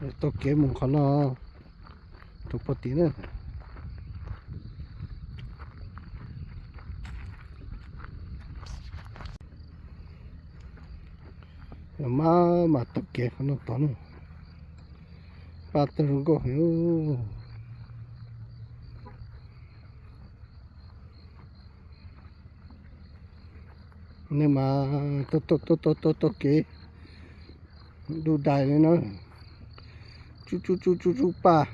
Taug kev mus qhov no rau puag tid na. Mas mas taug kev qhov no tod na. Paj tawg zoo nkauj heev. Nej mas taug taug taug taug kev dub dais li na. Tsuj tsuj tsuj tsuj tsuj paj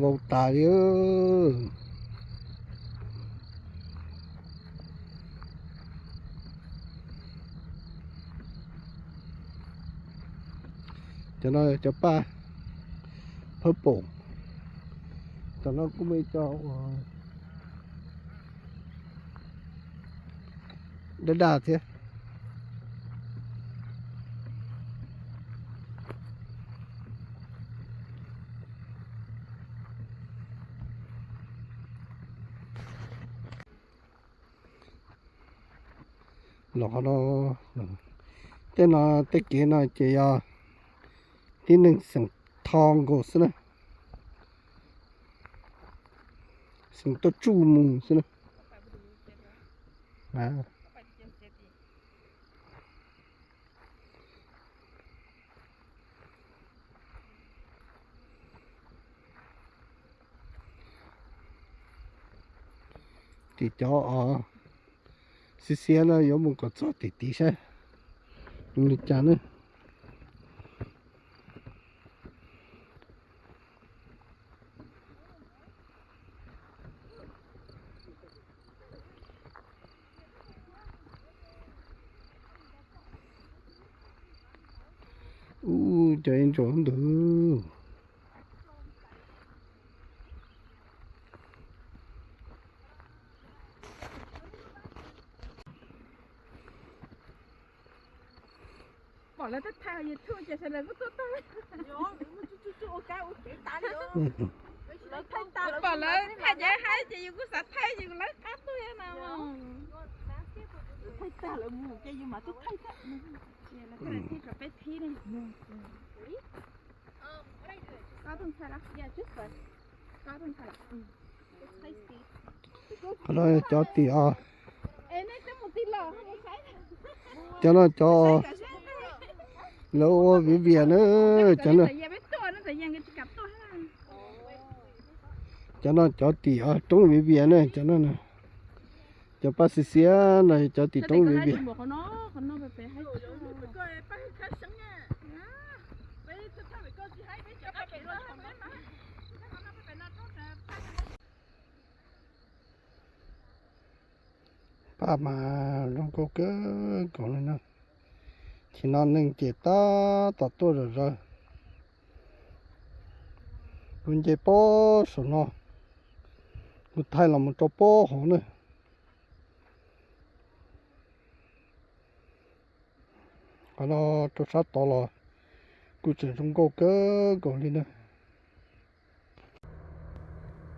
vau tas li. Cov no cov paj purple. Cov no kuj muaj ib co uas daj daj thiab. Los qhov no, tej no tej kev no ces yog tib neeg xeem Thoj nkaus xwb na, xeem tuaj tsuj mus xwb na. Tim cov xiab xiab no yuav mus kom txog tim tid saib zoo li cas na. Ub, cov ib ntsuas ntawd. Pom lawv thaij YouTube ces sawv daws kuj tuaj tag. Pom lawv thaij ces haib ces yus kuj xav thaij ces lawv qab tuaj no. Thaij tag lawv mus ces yus mam tuaj thaij tag. Lawv thaij thaij kom peb thib ne. Qhov no cov tim os, cov no cov lawv ua viv vias na, cov no. Cov no cov tim os roob viv vias na, cov no. Cov paj xiab xiab no cov tim roob viv vias. Paj mas zoo nkauj kawg nkaus li na. Tim no neeg ces tab tom tuaj zom zaws. Kuv nce pob saum no, kuv thaij los mus rau pob hauv na. Qhov no rau sab tod los kuj tseem zoo nkauj kawg nkaus li na.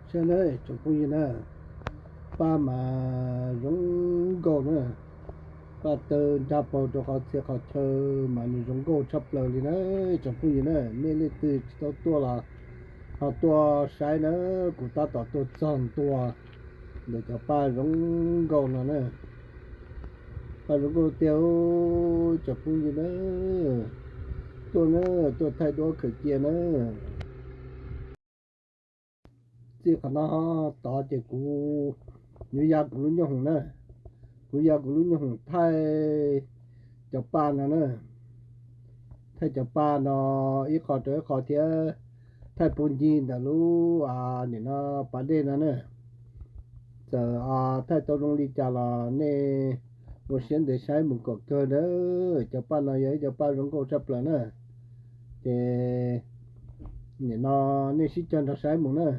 Saib na tsoom phooj ywg na, paj mas zoo nkauj na, paj tawg nrag paug rau qhov txhia qhov chaw mas nws zoo nkauj tshaj plaws li na. Tsoom phooj ywg na, nej leej twg tsis tau tuaj los ho tuaj saib na, kuv tab tom tuaj txog ntua ntawm cov paj zoo nkauj no na. Paj zoo nkauj tiag tsoom phooj ywg na, tuaj na, tuaj thaij duab khaws cia na. Txij qhov no tod ces kuv yuav ya kuv lub nyooj hoom na, kuv ya kuv lub nyooj hoom thaij cov paj no na, thaij cov paj no ib qho rau ib qho thiab, thaij puag ncig ntawm lub nim no pas dej no na. Txawm thaij tau zoo li cas los nej ua siab ntev saib mus kom kawg na. Cov paj no yog ib cov paj zoo nkauj tshaj plaws na. Ces nim no nej sib cog nrog saib mus na.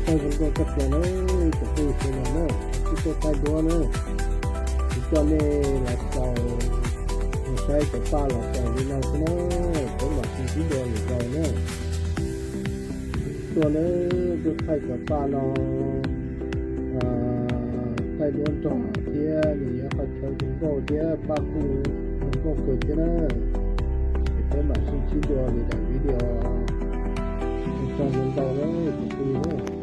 Noj zoo nkauj tshaj plaws na, cov phooj ywg sawv daws na, kuv tuaj thaij duab na, kuv coj nej los xaus, los saib cov paj los xaus li no xwb na, peb mam sib ntsib dua lwm zaus na. Tuaj na, tuaj thaij cov paj no, thaij duab nrog thiab nws yog qhov chaw zoo nkauj thiab paj kuj zoo nkauj kawg thiab na. Es peb mam sib ntsib dua lwm daim video, tsaug ntau na, cov phooj ywg na.